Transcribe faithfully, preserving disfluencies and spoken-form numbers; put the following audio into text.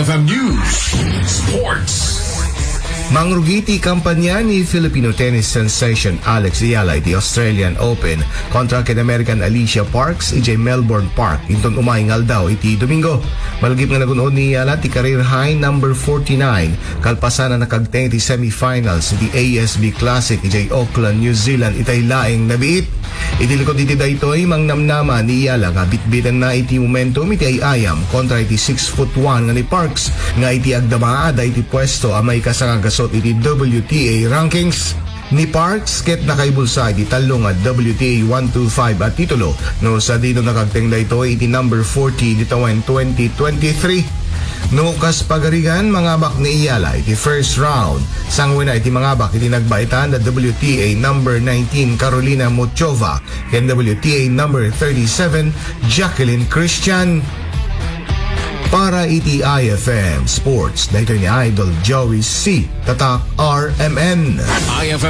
F M News Sports. Mangrugi ti kampanya ni Filipino tennis sensation Alex Eala iti Australian Open kontra ken American Alicia Parks idiay Melbourne Park inton umay nga aldaw iti Domingo. Malagip nga nagun-od ni Eala ti career high number forty-nine kalpasan a nakagteng iti semifinals iti A S B Classic idiay Auckland, New Zealand itay laeng nabiit. Iti likod iti daytoy, mangnamnama ni Eala nga bitbitenna iti momentum iti ay-ayam kontra iti six foot one nga ni Parks nga iti agdama adda iti puesto a maikasanga gasut iti W T A rankings. Ni Parks ket nakaibulsa iti tallo nga W T A one two five a titulo no sadino nakagteng daytoy iti number forty iti tawen twenty twenty-three. No kas pagarigan, mangabak ni Eala iti first round, sanguenna iti mangabak iti nagbaetan a W T A number nineteen Carolina Muchova ken W T A number thirty-seven Jacqueline Christian. Para iti I F M Sports, daytoy ni Idol Joey C. Tatak R M N. I F M